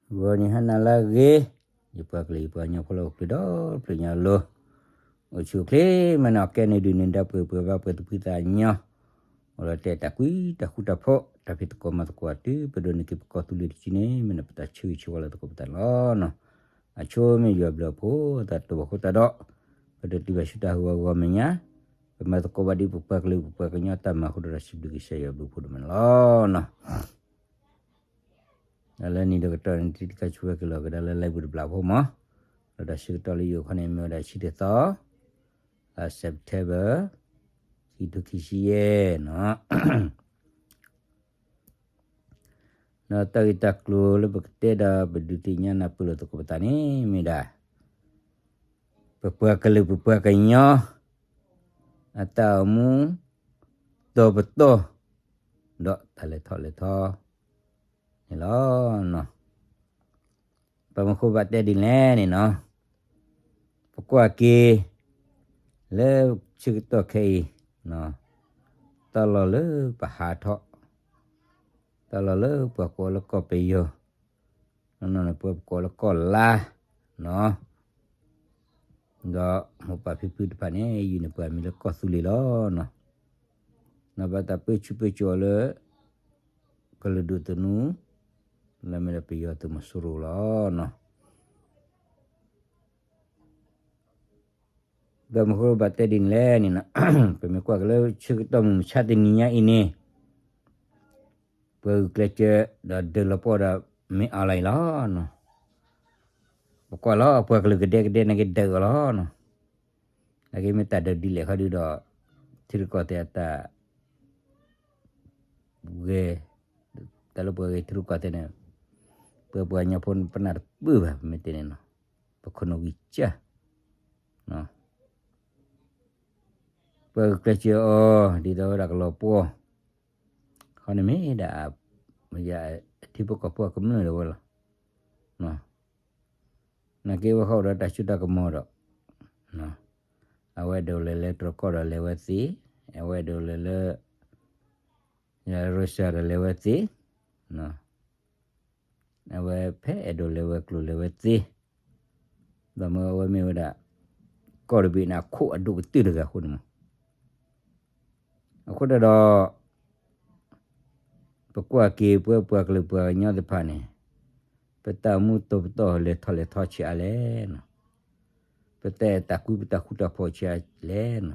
ဂီၤနံၤဟါနၤလၢအဂ့ၤ, ယပှၤကလုာ်ယပှၤကညီဖိလၢအိၣ်ချ့ဒီဖျၢၣ်ညါအလိၤ, အိၣ်ဆူၣ်အိၣ်ချ့မးန့ၣ် အီၣ်ကဲန့ၣ်ဒုးန့ၣ် ဒၣ်ပှဲၤပှဲၤဘၣ်ပှဲၤသူၣ်ဖှံသးညီ, အိၣ်ဒီးတဲတၢ်ကွံတၢ်ဃူတၢ်ဖိး တၢ်ဖံးသကိးမၤသကိးတုၤ ပဒိးန့ၢ်က့ၤပကီၢ်သူလ့ၤတစုန့ၣ် မ့ၢ်န့ၣ်ပတၢ်ဆၢဂ့ၤဆၢဝါလၢသကိးပသးန့ၣ်လီၤ. အဆိမ့ၢ်ယွၤဘျုးအဖိသးတဘၣ်ဃိသတးဒီး ပတတုၤဘၣ်ဆူတၢ်ဟးဂီၤဂီၤမဲာ်ညါ, ပမၤသကိးဘၣ်ဒ်ပပှၤကလုာ်ပပှၤကညီတၢ်မၤအဃိဒီး စံးဘျုးကစၢ်ယွၤဘျုးဖှိၣ်ဒိၣ်မးန့ၣ်လီၤ. ဒီးလၢနံၤဒီးကတီၢ်န့ၣ် တံၤတခါဆူဝဲက့ၤလီၤကဒါလၢ live ပူၤတဘျီဖိမး, ဒီးတၢ်ဆၢကတီၢ်လၢယအိၣ်ခီန့ၣ် မ့ၢ်ဝဲဒၣ်ဆံတသီ, လါ September, ခံထိခံဆံယဲၢ်နီၤ. ဒီးတၢ်ဂ့ၢ်တၢ်ကျိၤလၢပကတဲဒီးပဒုးသ့ၣ်ညါနၢ်ပၢၢ်လိာ်သကိးပသးန့ၣ် မ့ၢ်ဒၣ် ပပှၤကလုာ်ပပှၤကညီ အတၢ်အိၣ်မူ တီၤပတီၢ် ဒီးတၢ်လဲၤထီၣ်လဲၤထီန့ၣ်လီၤ. ဘၣ်မနုၤဃိဘၣ်တဲဒ်လဲၣ်န့ၣ်နီၤ, ပကွၢ်က့ၤ လၢဆၢကတီၢ်ခဲအံၤ တၢ်လီၢ်လၢပဟးထီၣ်, တၢ်လီၢ်လၢပှၤကိးလၢကီၢ်ပယီၤ, နီၢ်နီၢ်န့ၣ် ပှၤကိးလၢကီၢ်လါနီၤ, ဒီးမိၢ်ပၢ်ဖံဖုတဖၣ်န့ၣ် ယုၢ်န့ၢ်ပှၤမံၤလၢကီၢ်သူလ့ၤလီၤနီၤ. နီၢ်ဘၣ်တၢ်ပၢဆူၣ်ပၢစိးအီၤလၢ ကလုာ်ဒူၣ်သနူ, လၢမ့ၢ်ဒီးပယီၤသုးမီၤစိရိၤလီၤနီၤ. ဒီးမနုၤဃိဘၣ်တဲဒ်န့ၣ်လဲၣ်န့ၣ်နီၤ, ပမ့ၢ်ကွၢ်က့ၤလၢဆၢကတီၢ်မုၢ်မဆါတနံၤညါအံၤန့ၣ် ပှၤဂုာ်ကျဲးစၢးဒီးဒုးလီၤပှီၢ်ဒီးမ့ၢ်အီၤလီၤအံၤလီၤနီၤ. ပကွၢ်လီၤ ပှၤကလုာ်ကဒဲကဒဲနာ်က့ဒုးအီၤလီၤနီၤ. နာ်က့မ့ၢ်တၢ်ဒုးဒ်လဲၣ်ခီဒုဒီး ထံရူၢ်ကီၢ်သဲးအတၢ် ဂဲၤ, တၢ်လၢပှၤဂဲၤထံရူၢ်ကီၢ်သဲးန့ၣ် ပှၤပှၤကညီဖိပနၢ်တပၢၢ်ဘၣ် ပမ့ၢ်တဲန့ၣ်နီၤ, ပခိၣ်နူာ်ဝံၤကၢ် ပှၤဂုာ်ကျဲးစၢးအီၤ ဒ်သိးဝဲဒၣ်ကလီၤပှီၢ်, ခီန့ၣ်မ့ၢ်ဒၣ် အထံဖိကီၢ်ဖိအကမျၢၢ်ဒၣ်ဝဲလီၤ. နာ်က့ဝဲဃီဒီးတၢ်စိတၢ်ကမီၤဒီး အဝဲဒၣ်လဲၤလၢတြီကီၢ်ဒီးလဲၤဝဲသ့, အဝဲဒၣ်လဲၤလၢ ရၢၡါဒီးလဲၤဝဲသ့, အဝဲဖဲအဲၣ်ဒိးလဲၤဝဲကျိၤလဲၤဝဲသ့, ဒီးမ့ၢ်အဝဲမ့ၢ်ဝဲဒၣ် ကီၢ်တဘ့ၣ်န့ၣ် အခိၣ်အဒိၣ်ကတၢၢ်တဂၤအဃိန့ၣ်မး. အဃိတၢ်ဒီး ပကွၢ်က့ၤပဝဲပှၤကလုာ်ပှၤကညီသ့ၣ်တဖၣ်န့ၣ် ပတၢ်အိၣ်မူတီၤပတီၢ်လဲၤထီၣ်လဲၤထီဆံးအါလဲၣ်နီၤ, ပတၢ်အဲၣ်တၢ်ကွံပတၢ်ဃူတၢ်ဖိးဆံးအါလဲၣ်နီၤ.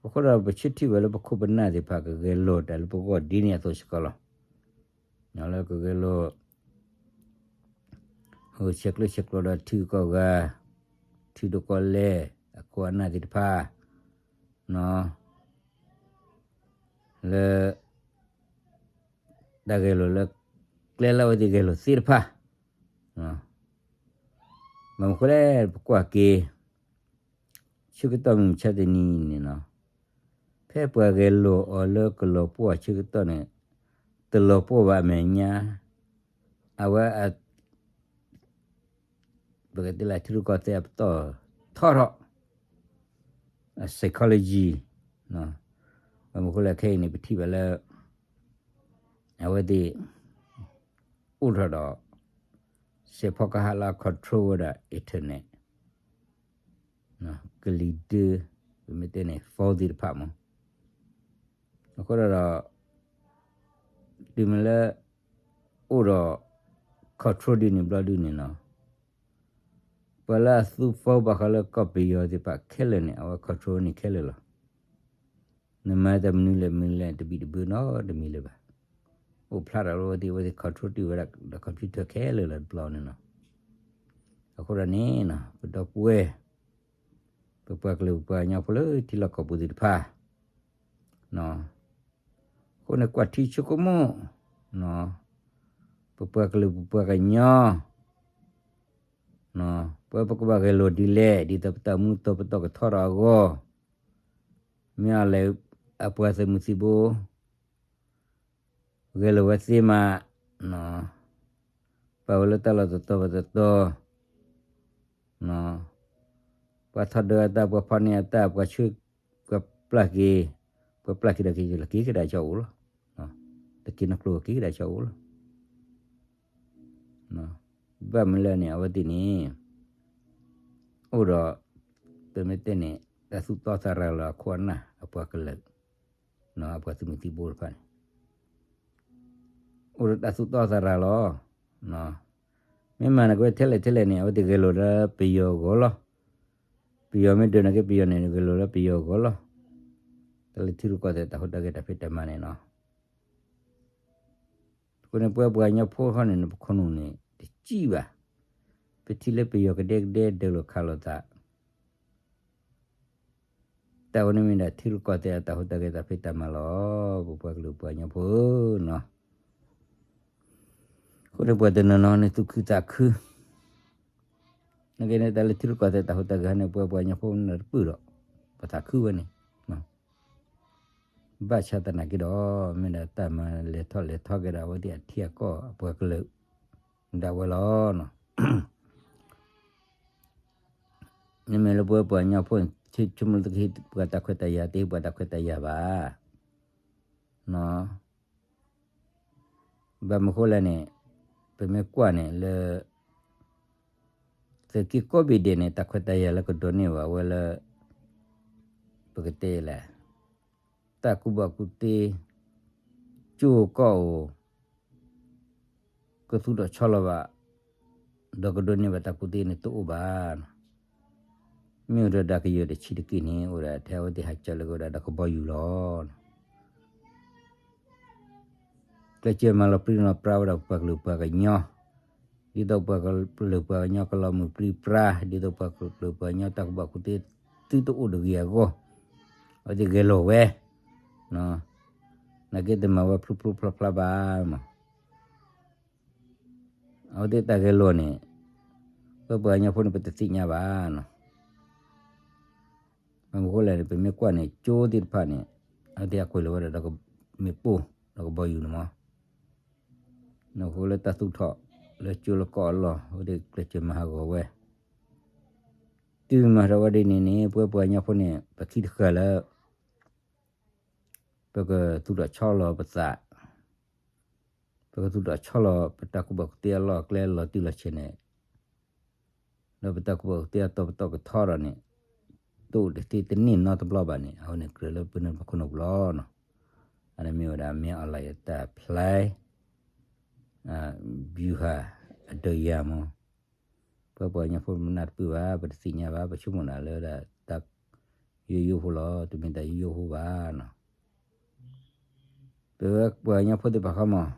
အဃိဒီးပဆၢထံၣ်ဝဲလၢပခိၣ်ပနၢ်သ့ၣ်တဖၣ်ကဂဲၤလိာ်တၢ်လၢပဂီၢ်ဒ်န့ၣ်အသိးစ့ၢ်ကီးလီၤ. လၢကဂဲၤလိာ် ဆဲးကျၢဆဲးကျိးဒီးထံဂုၤကီၢ်ဂၤ, ထံဒိၣ်ကီၢ်လဲၢ်, အခိၣ်အနၢ်သ့ၣ်တဖၣ်, လၢ တၢ်ဂဲၤလိာ်လၢ ကျဲလၢအဝဲသ့ၣ်ဂဲၤလိာ်သ့တဖၣ်, ဘၣ်မနုၤဃိလဲၣ် ပကွၢ်က့ၤ ဆၢကတီၢ်မုၢ်မဆါတနံၤန့ၣ်နီၤ, ဖဲပှၤဂဲၤလိာ်အီၤလၢကလီၤပှီၢ်ဆၢကတီၢ်န့ၣ် တလီၤပှီၢ်ဘၣ်အမဲာ်ညါ, အဝဲ ပကတဲလၢထံရူၢ်ကီၢ်သဲးအပတီၢ်ထီထီၣ်, အ psychology, ဘၣ်မနုၤဃိလဲၣ်ခဲအံၤန့ၣ် ပထံၣ်ဘၣ်လၢ အဝဲသ့ၣ် အိၣ်ထီၣ်ဒီး စဲးဖီကဟၣ်လၢအ control ဝဲဒၣ် internet, ကလံၤဒၢ, ပမ့ၢ်တဲန့ၣ် phone သ့ၣ်တဖၣ်မး, အဃိဒီး တုၤမ့ၢ်လၢ အိၣ်ဒီး control ဒ်န့ၣ်ဘျီဒ်န့ၣ်နီၤ, ပှၤလၢအသူ phone ဘၣ်ဃးလၢကီၢ်ပယီၤသ့ၣ်တဖၣ်ခဲလၢာ်န့ၣ် အဝဲ control န့ၢ်ခဲလၢာ်လီၤ. နမၤတၢ်မနုၤလဲၣ်မနုၤလဲၣ် တဘံၣ်တဘၢနီတမံၤလၢၤဘၣ်. အိၣ်ဖျါထီၣ်လၢအဝဲသ့ၣ် အဝဲသ့ၣ် control တ့ၢ်ဝဲဒၣ်ဒီး computer ခဲလၢာ်လီၤတဘျီန့ၣ်နီၤ. အဃိဒီးန့ၣ် ပဒီပုၢ်ဝဲၢ် ပပှၤကလုာ်ပပှၤကညီဖိလၢထံလီၢ်ကီၢ်ပူၤသ့ၣ်တဖၣ် အဃိန့ၣ်ကွၢ်ထံဆိကမိၣ် ပပှၤကလုာ်ပပှၤကညီ ပဝဲပကဘၣ်ဂဲၤလိာ်ဒ်လဲၣ် ဒ်သိးပတၢ်မူတီၤပတီၢ်ကထီထီၣ်အဂီၢ်, မ့ၢ်အလဲၤ အပှၤသုးမုၢ်သံၣ်ဘိ ဂဲၤလိာ်ဝဲသ့မး, ပာ်ဝဲလၢတၢ်လီၢ်တတီၤဘၣ်တတီၤ, ပှၤထီၣ်ဒၢအတၢ် ပှၤဖီၣ်န့ၢ်အတၢ် ပှၤဆှၢ ပှၤပျၢ်က့ၤ, ပှၤပျၢ်က့ၤဒီးက့ၤလီၤ က့ၤကဒါကၠီအိၣ်လီၤ. တက့ၤနီၢ်ကျိၤက့ၤကဒါကၠီအိၣ်လီၤ. ဘၣ်မနုၤလဲၣ်န့ၣ် အဝဲသ့ၣ်န့ၣ် အိၣ်ဒီး ပမ့ၢ်တဲန့ၣ် တၢ်သူၣ်တီသးရၤလီၤအခိၣ်အနၢ်အပှၤကလုာ်, အပှၤသုးမုၢ်သံၣ်ဘိတဖၣ်န့ၣ် အိၣ်ဒီးတၢ်သူၣ်တီသးရၤလီၤ. မ့ၢ်မၤနၢၤက့ၤဝဲထဲလဲၣ်ထဲလဲၣ်န့ၣ် အဝဲသ့ၣ်ဂဲၤလိာ်လၢပယီၤအဂီၢ်လီၤ. ပယီၤမ့ၢ်ဒုးနၢၤက့ၤပယီၤန့ၣ် ဂဲၤလိာ်လၢပယီၤအဂီၢ်လီၤ. တၢ်လၢထံရူၢ်ကီၢ်သဲးတၢ်ဟူးတၢ်ဂဲၤတၢ်ဖံးတၢ်မၤန့ၣ်လီၤ. အဃိန့ၣ် ပဝဲပှၤကညီဖိဃီန့ၣ် ပခိၣ်နူာ်န့ၣ် တစံၣ်ဘၣ်. ပထံၣ်လၢပယီၤကဒဲကဒဲဒၢးလိာ်ခးလိာ်သး တၢ်ဝဲန့ၣ်မ့ၢ်ဒၣ်ထံရူၢ်ကီၢ်သဲးအတၢ်ဟူးတၢ်ဂဲၤတၢ်ဖံးတၢ်မၤလီၤ. ပပှၤကလုာ်ပှၤကညီဖိဧၢနီၤ, အဃိန့ၣ်ပှၤတနီၤနီၤန့ၣ်သူၣ်ခုသးခု, နကဲန့ၣ်တၢ်လၢထံရူၢ်ကီၢ်သဲးတၢ်ဟူးတၢ်ဂဲၤန့ၣ် ပှၤပှၤကညီဖိန့ၣ်တပၢၢ်ဒီး ပသးခုဝဲန့ၣ် ဘၣ်ဆၣ်သနာ်က့ဒီး မ့ၢ်ဒၣ်တၢ်မၤလဲၤထီၣ်လဲၤထီက့ၤဒီးအဝဲသ့ၣ်အထံအကီၢ်အပှၤကလုာ် ဒၣ်ဝဲလီၤ. မ့မ့ၢ်လၢပဝဲပှၤကညီဖိန့ၣ် ဆိကမိၣ်လၢတဟ့ၣ်ပှၤတၢ်ခွဲးတၢ်ယာ် တဟ့ၣ်ပှၤတၢ်ခွဲးတၢ်ယာ်ဘၣ်. ဘၣ်မနုၤဃိလဲၣ်န့ၣ် ပမ့ၢ်ကွၢ်န့ၣ်လၢ သုးက့ကိးဘ့ၣ်ဒဲးန့ၣ် တၢ်ခွဲးတၢ်ယာ်လၢကဒိးန့ၢ်ဘၣ်ဝဲလၢ ပကတဲလဲၣ် တၢ်ကူၣ်ဘၣ်ကူၣ်သ့ ကၠိကီၢ်အိၣ် ကသူၣ်ထီၣ်ဆီလီၤဘၣ် ဒီးကဒိးန့ၢ်ဘၣ်တၢ်ကူၣ်သ့န့ၣ်တအိၣ်ဘၣ်. မ့ၢ်အိၣ်ဒီးဒၣ်ကယီၤတဆံးတက့ၢ်န့ၣ် အိၣ်ဒၣ်ထဲအဝဲသ့ၣ်ဟးကၢလၢကဝဲဒၣ်ဒီးကဘီယူၤလီၤ. ကျဲးစၢးမၤလီၤပြံလီၤပြါဝဲဒၣ်ပှၤကလုာ်ပှၤကညီ, ဒ်သိးပှၤကလုာ်ပှၤကညီကလီၤမုၢ်ပြံပြါ, ဒ်သိးပှၤကလုာ်ပှၤကညီတၢ်ကူၣ်ဘၣ်ကူၣ်သ့ သုတအိၣ်တဂ့ၤအဂီၢ်, အဝဲသ့ၣ်ဂဲၤလိာ်ဝဲ, နာ်က့တမၤဝဲဖျိဖျိဖျါဖျါဘၣ်မး. အဝဲသ့ၣ်တၢ်ဂဲၤလိာ်န့ၣ် ပပှၤကညီဖိန့ၣ် ပတသ့ၣ်ညါဘၣ်နီၤ. ဘၣ်မနုၤဃိလဲၣ်န့ၣ် ပမ့ၢ်ကွၢ်န့ၣ် ကၠိသ့ၣ်တဖၣ်န့ၣ် အဝဲသ့ၣ်အကွဲးလီၤဝဲဒၣ်ဒီး မ့ၣ်ပိၢ် ဒီးကဘီယူၤန့ၣ်မး. အဃိလၢတၢ်သူၣ်ထီၣ်လၢကၠိလၢကီၢ်အလီၢ် အဝဲသ့ၣ်ကျဲးစၢးမၤဟးဂီၤဝဲ, တုၤမၤထီၣ်ဝဲဒ်န့ၣ်န့ၣ် ပဝဲပှၤကညီဖိန့ၣ် ပခံတဃၢၤလၢ ပကသူၣ်ထီၣ်ဆီလီၤပသး, ပကသူၣ်ထီၣ်ဆီလီၤပတၢ်ကူၣ်ဘၣ်ကူၣ်သ့အလီၢ်အကျဲ လီၤတံၢ်လီၤဆဲးန့ၣ်, ဒီးပတၢ်ကူၣ်ဘၣ်ကူၣ်သ့အတီၤပတီၢ်ကထီဒီးန့ၣ် တအိၣ်တသ့တန့ၢ်နီတဘျီဘၣ်န့ၣ် အဝဲန့ၣ်ကြၢးလၢပနၢ်ပခိၣ်နူာ်ပူၤလီၤနီၤ. အန့ၣ်မ့ၢ်ဝဲဒၣ် မင်းအောင်လှိုင် အတၢ် plan ဗျူဟာ အဒုးယၤမး. ပဝဲပှၤကညီဖိပနၢ်တပၢၢ်ဘၣ် ပတသ့ၣ်ညါဘၣ် ပဆိကမိၣ်ဒၣ်လၢဒၣ် တၢ်ယိယိဖိလီၤ တမ့ၢ်တၢ်ယိယိဖိဘၣ်နီၤ. ပဝဲပှၤကညီဖိသ့ၣ်တဖၣ်ဃီမး,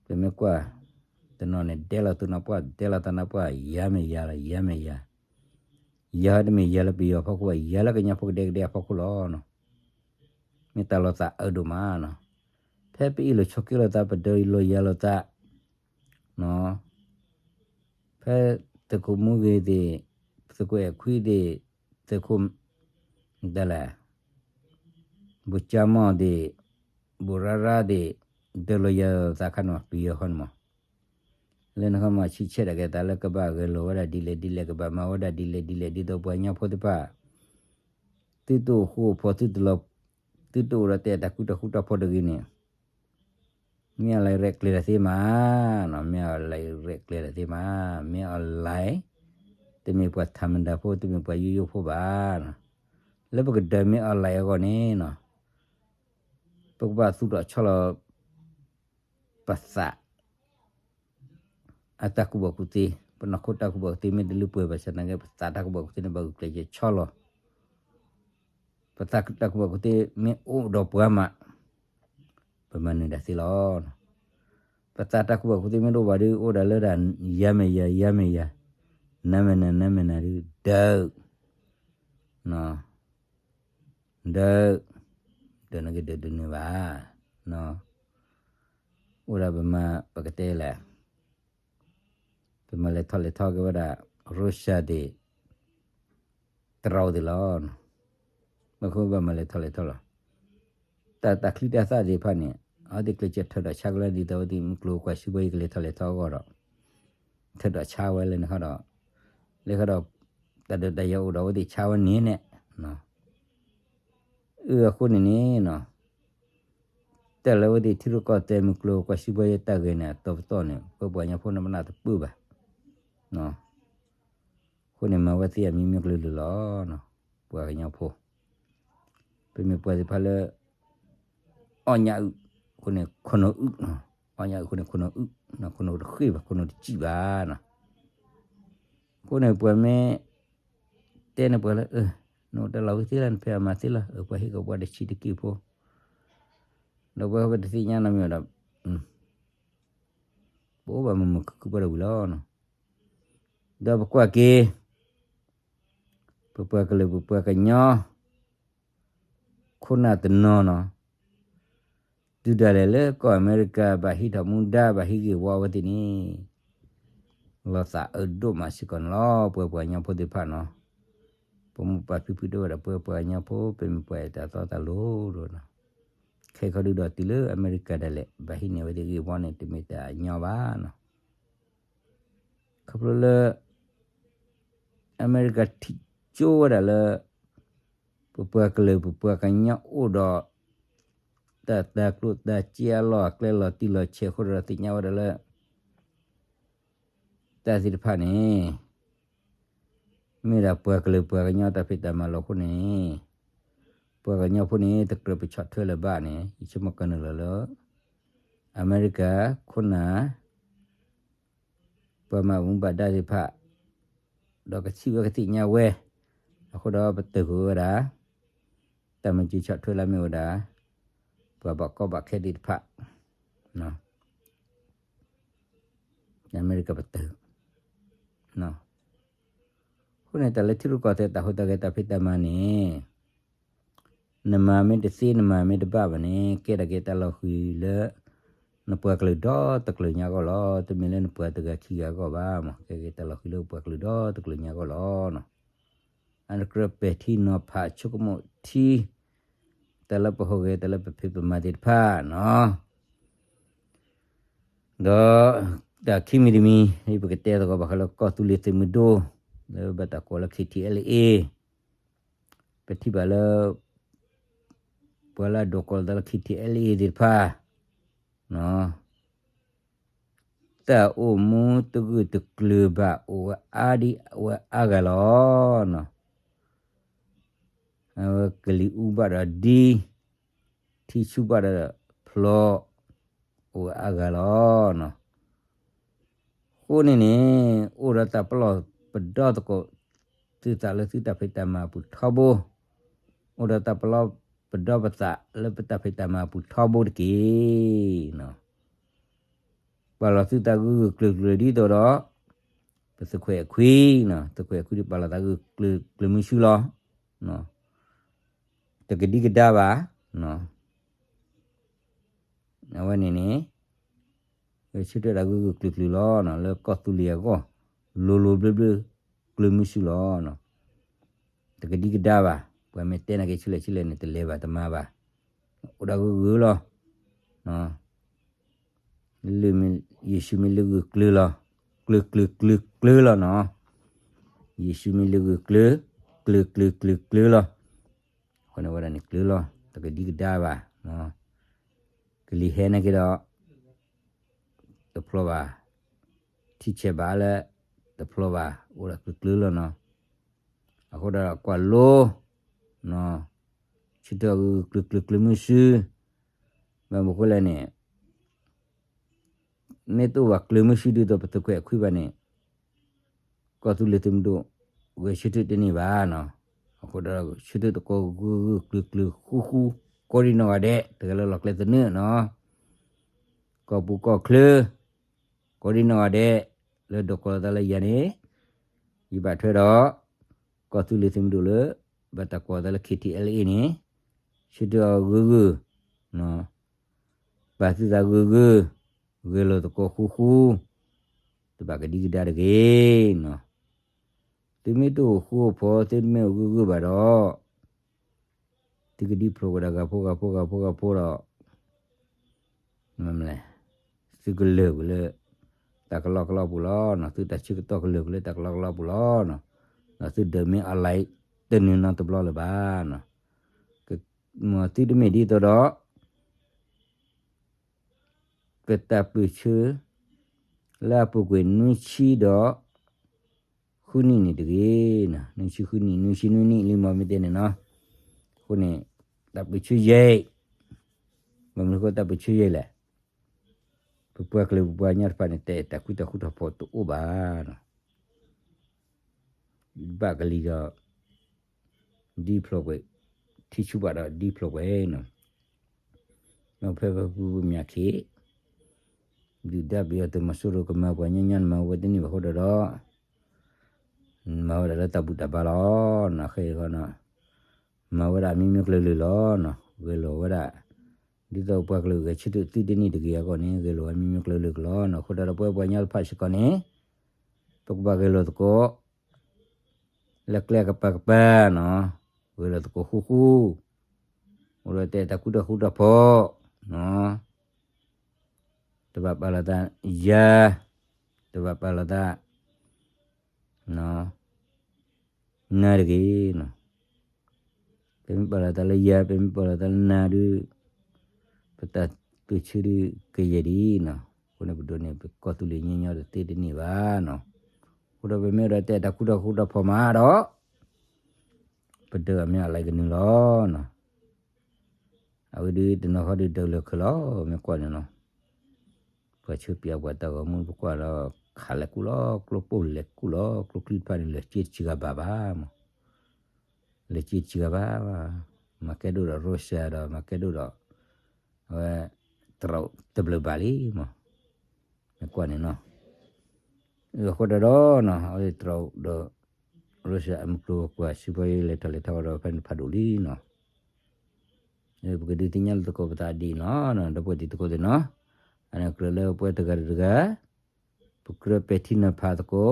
ပမ့ၢ်ကွၢ် တနီၤန့ၣ် ဒဲးလီၤသုးနီၤပှၢ် ဒဲးလီၤသးနီၤပှၢ် ယၤမ့ၢ်ယၤလီၤ ယၤမ့ၢ်ယၤ, ယၤတမ့ၢ်ယၤလၢပယီၤဖီခိၣ်ဘၣ် ယၤလၢကညီဖိကဒဲကဒဲအဖီခိၣ်လီၤနီၤ. မ့ၢ်တၢ်လီၤသးအၢဒိၣ်မးနီၤ. ဖဲပအ့ၣ်လိာ်ဆိးက့လိာ်သး ပဒုးလိာ်ယၤလိာ်သး နီၤ, ဖဲသုးခိၣ်မူဂ့ၤသ့ၣ်, သုးခိၣ်အဲၣ်ခွံသ့ၣ်, သုးခိၣ် ဒ်လဲၣ်, ဘိၣ်ကၠၢမီၢ်သ့ၣ်, ဘိၣ်ရါရါသ့ၣ်, ဒုးလိာ်ယၤလိာ်သးခါန့ၣ်မး ပယီၤဃီန့ၣ်မး. လၢနခီမး ဆံဆဲးဒၣ်က့ၤသးလၢကဘၣ်ဂဲၤလိာ်ဝဲဒၣ်ဒ်လဲၣ်ဒ်လဲၣ် ကဘၣ်မၤဝဲဒၣ်ဒ်လဲၣ်ဒ်လဲၣ် ဒ်သိးပှၤကညီဖိသ့ၣ်တဖၣ် သုတအိၣ်ဃူအိၣ်ဖိး သုတလီၤ သုတအိၣ်ဒီးတဲာ်တၢ်ကူတၢ်ဃူတၢ်ဖိးတဂ့ၤန့ၣ် မင်းအောင်လှိုင် ရဲၣ်ကျဲၤတၢ်သ့မး, မင်းအောင်လှိုင် ရဲၣ်ကျဲၤတၢ်သ့မး, မင်းအောင်လှိုင် တမ့ၢ်ပှၤထးမတၤဖိ တမ့ၢ်ပှၤယိယိဖိဘၣ်. လၢပကဒုး မင်းအောင်လှိုင် အဂီၢ်န့ၣ်နီၤ, ပကဘၣ်သူၣ်ထီၣ်ဆီလီၤ ပသး အတၢ်ကူၣ်ဘၣ်ကူၣ်သ့, ပနီၢ်ခိတၢ်ကူၣ်ဘၣ်ကူၣ်သ့မ့ၢ်တလၢပှဲၤဘၣ်ဆၣ်သနာ်က့ ပသးတၢ်ကူၣ်ဘၣ်ကူၣ်သ့န့ၣ် ဘၣ်ဂုာ်ကျဲးစၢးဆီလီၤ. ပသးတၢ်ကူၣ်ဘၣ်ကူၣ်သ့မ့ၢ်အိၣ်ဒီးပှၤမး, ပမၤနၢၤတၢ်သ့လီၤ. ပသးတၢ်ကူၣ်ဘၣ်ကူၣ်သ့မ့ၢ်တအိၣ်ဘၣ်ဒီး အိၣ်ဒၣ်လၢဒၣ် ယၤမ့ၢ်ယၤ ယၤမ့ၢ်ယၤ, နၤမ့ၢ်နၤ နၤမ့ၢ်နၤဒီး ဒုး ဒုး ဒုးနကဒုးတနုာ်ဘၣ်. အိၣ်ဒၣ်ပမၤ ပကတဲလဲၣ်, ပမၤလဲၤထီၣ်လဲၤထီက့ၤဝဲဒၣ် ရၢၡါသ့ၣ် တရူးသ့ၣ်လီၤ. ဘၣ်မနုၤဘၣ်မၤလဲၤထီၣ်လဲၤထီလီၤ. တၢ် တၢ်ချံတၢ်သၣ်သ့ၣ်တဖၣ်န့ၣ် အဝဲသ့ၣ်ကျဲးစၢးထၢၣ်ဒီးဆါက့ၤလၢ ဒ်သိးအဝဲသ့ၣ်မုၢ်ကျိၤဝဲၤကွာ် စံးဘၣ်ယံၤကလဲၤထီၣ်လဲၤထီအဂီၢ်ဒီး ထၢၣ်ဒီးဆါဝဲလၢနခီဒီး လၢခီဒီး တၢ်ဒုးတၢ်ယၤအိၣ်ဒီးအဝဲသ့ၣ်ဆါဝဲန့ၣ်န့ၣ် အဃိန့ၣ်န့ၣ်နီၤ, တၢ်လၢအဝဲသ့ၣ်ထံရူၢ်ကီၢ်သဲးမုၢ်ကျိၤ ကွၢ်စံးဘှါယဲတၢ်ဂ့ၢ်န့ၣ် အတီပတီၢ်န့ၣ် ပပှၤကညီဖိန့ၣ် ပနၢ်တပၢၢ်ဘၣ်. အဃိန့ၣ် မၤဝဲသ့ၣ်အမံၤမံၤကလုာ်ကလုာ်လီၤ. ပှၤကညီဖိ ပမ့ၢ်ပှၤသ့ၣ်တဖၣ်လၢ အီၣ်ညၣ်အုၣ်အဃိန့ၣ် ခိၣ်နူာ်အုၣ်, အီၣ်ညၣ်အုၣ်အဃိန့ၣ် ခိၣ်နူာ်အုၣ်, ခိၣ်နူာ်တဃ့ၢ်ဘၣ်, ခိၣ်နူာ်တစံၣ်ဘၣ်နီၤ. အဃိန့ၣ် ပှၤမ့ၢ်တဲန့ၣ်ပှၤလၢ နအိၣ်တၢ်လီၢ်ဝံၤသ့လီၤ, နဖံးအမၤသ့လီၤ, ပှၤဟ့ၣ်ကီးပှၤတဆံးတက့ၢ်ဖိ, ဒီးပဝဲပတသ့ၣ်ညါနီတမံၤဒီး ပအိၣ်ဘၣ်မုာ်မုာ်ခုၣ်ခုၣ်ပှၤဒီးဝံၤလီၤ. ဒီးပကွၢ်က့ၤ ပပှၤကလုာ်ပပှၤကညီ ခိၣ်နၢ်တနီၤနီၤ တုၤဒၣ်လဲာ်လၢကီၢ်အမဲရကၤ ဘၣ်ဟံးထီၣ်မူဒါ ဘၣ်ဟံးဂ့ၢ်ဝီအဝဲသ့ၣ်န့ၣ် လီၤသးအၢဒိၣ်မးစ့ၢ်ကီးန့ၣ်လီၤ. ပဝဲပှၤကညီဖိသ့ၣ်တဖၣ်နီၤ ပမိၢ်ပၢ်ဖံဖုတဲဝဲဒၣ် ပဝဲပှၤကညီဖိ ပမ့ၢ်ပှၤအဲၣ်တၢ်သီတၢ်လိၤဒီး ခဲခီဒုဒီးတုၤလၢအမဲရကၤဒၣ်လဲာ် ဘၣ်ဟံးန့ၢ်အဝဲသ့ၣ်ဂ့ၢ်ဝီန့ၣ် တမ့ၢ်တၢ်ညီဘၣ်နီၤ. ခီဖျိလၢ အမဲရကၤထံၣ်ကၠိဝဲဒၣ်လၢ ပပှၤကလုာ်ပပှၤကညီအိၣ်ဒီး တၢ်တၤကျိၣ်တၤစ့အလီၢ်အကျဲလီၤတံၢ်လီၤဆဲးအဃိဒီးသ့ၣ်ညါဝဲဒၣ်လၢ တၢ်သ့ၣ်တဖၣ်န့ၣ် မ့ၢ်ဒၣ်ပှၤကလုာ်ပှၤကညီတၢ်ဖံးတၢ်မၤလီၤအဃိန့ၣ် ပှၤကညီဖိန့ၣ် တကြၢးပဆီၣ်ထွဲလၢၤဘၣ်န့ၣ် ယဆိကမိၣ်ကနုာ်လီၤလၢ အမဲရကၤ ခိၣ်နၢ် ပှၤမၤဘူၣ်ဘၣ်ဒါသ့ၣ်တဖၣ် ဒီးကထံၣ်ဝဲကသ့ၣ်ညါဝဲ အဃိဒီးပတုာ်ကွံာ်ဝဲဒၣ် တၢ်မၤစၢၤဆီၣ်ထွဲလၢမ့ၢ်ဝဲဒၣ် ပှၤဘၣ်ကီဘၣ်ခဲသ့ၣ်တဖၣ် အမဲရကၤပတုာ် အဃိန့ၣ် တၢ်လၢထံရူၢ်ကီၢ်သဲးတၢ်ဟူးတၢ်ဂဲၤတၢ်ဖံးတၢ်မၤန့ၣ် နမၤမ့ၢ်တသ့ နမၤမ့ၢ်တဘၣ်ဘၣ်န့ၣ် ကဲဒၣ်က့ၤတၢ်လီၤဃံၤလၢ နပှၤကလုာ်ဒီတကလုာ်ညါအဂီၢ်လီၤ. တမ့ၢ်လၢနပှၤတဂၤခံဂၤအဂီၢ်ဘၣ်မး ကဲက့ၤတၢ်လီၤဃံၤလၢပှၤကလုာ်ဒီတကလုာ်ညါအဂီၢ်လီၤ. အတကြၢးပဲာ်ထံနီၤဖးဆိကမိၣ်ထံ တၢ်လၢပဟူးဂဲၤ တၢ်လၢပဖံးပမၤသ့ၣ်တဖၣ်နီၤ ဒီး တၢ်ခံမံၤတမံၤ ပကတဲသကိးဘၣ်ဃးလၢကီၢ်သူလ့ၤသုးမုၢ်ဒိၣ် လၢဘၣ်တၢ်ကိးလၢ K T L A ပထံၣ်ဘၣ်လၢ ပှၤလၢအဒိးကိးလီၤသးလၢ K T L A သ့ၣ်တဖၣ် တၢ်အိၣ်မူတဂၢၢ်တကျၢၤဘၣ် အိၣ်ဝဲအါဒံးဝဲအါဂၤလီၤ. အဝဲကလံၤအူဘၣ်ဒီးဒ်, ထံဆူဘၣ်ဒီးဖျိး, အိၣ်ဝဲအါဂၤလီၤ. အဃိန့ၣ်န့ၣ် အိၣ်ဒီးတၢ်ပလီၢ်ပဒီသကိး သုသးလၢသုတၢ်ဖံးတၢ်မၤအပူၤထီဘိ, အိၣ်ဒီးတၢ်ပလီၢ်ပဒီပသးလၢပတၢ်ဖံးတၢ်မၤအပူၤထီဘိတက့ၢ်. ပာ်လီၤသုသးဂၢၢ်ဂၢၢ်ကျၢၤကျၢၤဒ်သိးဒီး ပသုးခွဲးအခွံ, သုးခွဲးအခွံဒ်ပာ်လီၤသးဂၢၢ်ဂၢၢ်ကျၢၤကျၢၤမုၢ်ဆူလီၤ. တကဒံကဒါဘၣ်. အဝဲန့ၣ်န့ၣ် ဂဲၤဆၢထၢၣ်ဒၣ်ဂၢၢ်ဂၢၢ်ကျၢၤကျၢၤလီၤ. လၢကီၢ်သူလ့ၤအဂီၢ် လိၤလိၤဘျၢဘျၢ ကျၢၤမုၢ်ဆူလီၤ. တကဒံကဒါဘၣ်. ပှၤမ့ၢ်တဲနၤက့ၤဆူလဲၣ်ဆူလဲၣ်န့ၣ် တလဲၤဘၣ်တမၤဘၣ်. အိၣ်ဒၣ်ဂၢၢ်ဂၢၢ်လီၤ. လၢမ့ၢ်, ယ့ၣ်ၡူးမ့ၢ်လၢဂၢၢ်ကျၢၤလီၤ. ကျၢၤကျၢၤကျၢၤကျၢၤလီၤနီၤ. ယ့ၣ်ၡူးမ့ၢ်လၢဂၢၢ်ကျၢၤ, ကျၢၤကျၢၤကျၢၤကျၢၤလီၤ. အဃိန့ၣ်ဝဲဒၣ်န့ၣ်ကျၢၤလီၤ. တကဒံကဒါဘၣ်. ကလံၤဟဲန့ၣ်က့ၤဒီး တဖျိဘၣ်, ထံဆဲးဘၣ်လၢ တဖျိဘၣ်, အိၣ်ဒၣ်ကျၢၤကျၢၤလီၤနီၤ. အဃိဒီးကွၢ်လိ, ဆၢထၢၣ်ဂၢၢ်ဂၢၢ်ကျၢၤကျၢၤကျၢၤမုၢ်ဆူ, ဘၣ်မနုၤဃိလဲၣ်န့ၣ် မ့ၢ်တအိၣ်ဘၣ်ကျၢၤမုၢ်ဆူဒ်သိးပသုးခွဲးအခွံဘၣ်န့ၣ် ကီၢ်သူလ့ၤသုးမုၢ်ဒိၣ် ဂဲၤဆၢထၢၣ်တန့ၢ်ဘၣ်နီၤ. အဃိဒီးဆၢထၢၣ်သကိးဂၢၢ်ဂၢၢ်ကျၢၤကျၢၤဃူဃူ ကိးဒံနီၢ်ဂၤဒဲး တဂၤလၢ်လၢ်ကျဲသနၢၣ်နီၤ. ကီၢ်ပူၤကီၢ်ချၢ ကိးဒံနီၢ်ဂၤဒဲး လၢဒိးကိးလီၤသးလၢယၤန့ၣ် ယဘၣ်ထွဲဒီး ကီၢ်သူလ့ၤသုးမုၢ်ဒိၣ်လၢ ဘၣ်တၢ်ကိးသးလၢ K T L A န့ၣ် ဆၢထၢၣ်အီၤဂၢၢ်ဂၢၢ် ပာ်သုသးဂၢၢ်ဂၢၢ်, ဂဲၤလိာ်သကိးဃူဃူ, တဘၣ်ကဒံကဒါတဂ့ၤနီၤ. သုမ့ၢ်တအိၣ်ဃူအိၣ်ဖိး သုမ့ၢ်အိၣ်ဂၢၢ်ဂၢၢ်ဘၣ်ဒီး သုကဒံဖျိးဝဲဒၣ်ဂၤဖိဂၤဖိဂၤဖိဂၤဖိဒီး မ့ၢ်မလဲၣ်, သုကလၢာ်ကွံာ်လၢ တၢ်ကလီကလီပူၤလီၤ. သုတၢ်ဆၢကတီၢ်ကလၢာ်ကွံာ်လၢတၢ်ကလီကလီပူၤလီၤ. ဒီးသုဒၢးမ့ၢ်အီၤလဲၣ် တနုာ်နီတဘျီလၢၤဘၣ်. မ်သုတမ့ၢ်ဒ်သိးဒီး ကတၢ်ပၢၢ်ဆၢ လၢအပူၤကွံာ်နွံဆံဒီး ဃုနံၣ်န့ၣ်တဂ့ၤ, နွံဆံဃုနံၣ် နွံဆံနွံနံၣ်လံမ့ၢ်မ့ၢ်တဲန့ၣ်နီၤ, အဃိန့ၣ် တၢ်ပၢၢ်ဆၢယဲၢ်, ဘၣ်မနုၤဃိတၢ်ပၢၢ်ဆၢယဲၢ်လဲၣ်, ပပှၤကလုာ်ပပှၤကညီတဖၣ်န့ၣ် တၢ်အဲၣ်တၢ်ကွံတၢ်ဃူတၢ်ဖိးတအိၣ်ဘၣ်နီၤ, ဘၣ်ကလံၤဒီး ဒ်ဖျိးကွံာ်, ထံဆူၣ်ဘၣ်ဒီးဒ်ဖျိးကွံာ်နီၤ, နီၢ်ဖဲဖဲပူၤပမၠးခံး, ဒုၣ်ဒါပယီၤသုးမီၤစိရိၤကမၤပှၤညီညီနမၤဝဲတန့ၢ်ဘၣ်အဃိဒီးဒီး မၤဝဲဒၣ်လၢတၢ်ဘူၣ်တၢ်ဘါလီၤနီၤ, ခဲအံၤဃီနီၤ, မၤဝဲဒၣ်မံၤမံၤကျၢၤလၢာ်လီၤနီၤ, ဂဲၤလိာ်ဝဲဒၣ်, ဒ်သိးပှၤကလုာ်ဂဲၤဆၢထၢၣ်သုတန့ၢ်တဂ့ၤအဂီၢ်န့ၣ် ဂဲၤလိာ်ဝဲမံၤမံၤကျၢၤလၢာ်ကလီၤနီၤ, အဃိဒီးဒီးပဝဲပှၤကညီတဖၣ်စ့ၢ်ကီးန့ၣ် ပကဘၣ်ဂဲၤလိာ်သကိး လၢကျဲကပၤကပၤနီၤ, ဂဲၤလိာ်သကိးဃူဃူ, အိၣ်ဒီးတၢ်အဲၣ်တၢ်ကွံတၢ်ဃူတၢ်ဖိးနီၤ, တဘၣ်ပာ်လီၤသးယၤ, တဘၣ်ပာ်လီၤသး နၤတဂ့ၤနီၤ, ပမ့ၢ်ပာ်လီၤသးလၢယၤ ပမ့ၢ်ပာ်လီၤသးလၢနၤဒုး ပတၢ်ပၢၢ်ဆၢဒုးကယဲၢ်ဒံးနီၤ, အဃိန့ၣ်ပဒိးန့ၢ်ပကီၢ်သူလ့ၤညီညီတသ့တန့ၢ်ဘၣ်နီၤ, အဃိဒီးပမ့ၢ်အိၣ်ဒီးတၢ်အဲၣ်တၢ်ကွံတၢ်ဃူတၢ်ဖိးမးဒီး ပဒုးအမ့ၢ်အလၢကနုာ်လီၤနီၤ, အဝဲဒုးတနီၤဃီဒုးဒုးလၢာ်ခဲလီၤ မ့ၢ်ကွၢ်န့ၣ်နီၤ, ပှၤဆၢပၠးပှၤတၢ်ဂီၤမူပကွၢ်ဒီး ခးလဲၤကူၣ်လီၤ ကျိပိၢ်လဲၤကူၣ်လီၤ ကျိချံတဖၣ်န့ၣ် လဲၤစ့တဆံဂၤဘၣ်ဘၣ်မး, လဲၤစ့တဆံဂၤဘၣ်ဘၣ်, မၤကဲဒိၣ်ဒီး Russia ဒီး မၤကဲဒိၣ်ဒီး အဝဲ တရူးတဘျုးဘၣ်လံမး, မ့ၢ်ကွၢ်န့ၣ်နီၤ, အဃိဒီးဒီးနီၤ အဝဲတရူးဒီး Russia အမုၢ်ကျိၤကွၢ် စံးဖီယလဲၤထီၣ်လဲၤထီၣ်ဒီးဖဲန့ၣ်ဖးဒိၣ်လံနီၤ, ပကဒုးသ့ၣ်ညါလၢသကိးပသးဒ်နီၤ ဒီပုၢ်ဝဲၢ်တံၤသကိးသ့ၣ်နီၤ, အန့ၣ်ကြၢးလၢပဝဲတဂၤဒီးတဂၤ ပကြၢးပဲာ်ထံနီၤဖးသကိး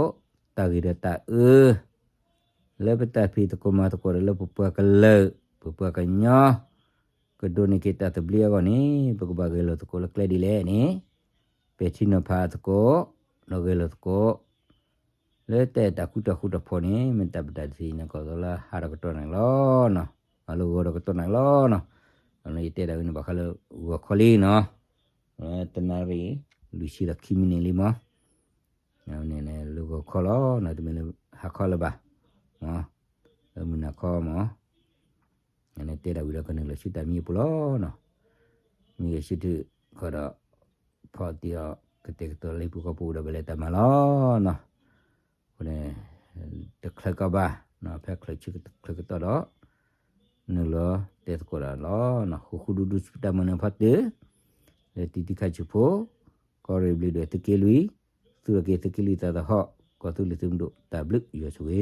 တၢ်ဂ့ၤဒီးတၢ်အၢ လၢပတၢ်ဖံးသကိးမၤသကိးဒီးလၢပပှၤကလုာ် ပပှၤကညီ ကဒိးန့ၢ်က့ၤတၢ်သဘျ့အဂီၢ်န့ၣ် ပကဘၣ်ဂဲၤလိာ်သကိးလၢကျဲဒ်လဲၣ်န့ၣ် ပဲာ်ထံနီၤဖးသကိး ဒီးဂဲၤလိာ်သကိး လၢတၢ်အဲၣ်တၢ်ကွံတၢ်ဃူတၢ်ဖိးန့ၣ် မ့ၢ်တၢ်ပတၢ်တသ့န့ၣ် ကီးသိးလၢဟးဒီးကတီၢ်နၤလီၤနီၤ, အလၢဂီၤဒီးကတီၢ်နၤလီၤနီၤ, ယတဲဒၣ်ဝဲန့ၣ် ဘၣ်ဃးလၢဂီၤခီလံနီၤ, တနၣ်ရံၣ် လွံၢ်ဆံဒီးခံမံးနံးလံမး, န့ၣ်လၢဂီၤခီလီၤနီၤ, တမ့ၢ်လၢဟါခီလၢၤဘၣ်, လၢမုၢ်နၤခီမး, န့ၣ်တဲဒၣ်ဝံၤဒီးကနုာ်လီၤဆူတၢ်မံအပူၤလီၤနီၤ, မ့ၢ်ဂဲၤဆၢထၢၣ်ဃီဒီး ဖီအီၣ်တံၢ်အီၣ် ကတဲာ်ကတီၤလၢဟံၣ်ပူၤဃီပူၤဒီး ပလဲၤတၢ်မၤလီၤနီၤ, အဃိန့ၣ် တချုးကီးဘၣ်နီၤ, ဖဲချုးဆူတချုးကတီၢ်ဒီး နုာ်လီၤတဲသကိးဒီးလီၤနီၤ, ဃူဃူဒူဒူဆူတၢ်မၤနၢၤဖီတၢၢ် လၢတံၤတံၤခါဆူးဖိ, ကီၢ်ရ့ၣ်ဘျုးဒွဲၣ်သုးက့လွံၢ်, သူၣ်ထီၣ်က့ၤသုးက့လွံၢ်သးသဟီၣ်, ကီၢ်သူလ့ၤသုးမုၢ်ဒိၣ် တၢ်ဘျုးယွၤဆိၣ်ဂ့ၤ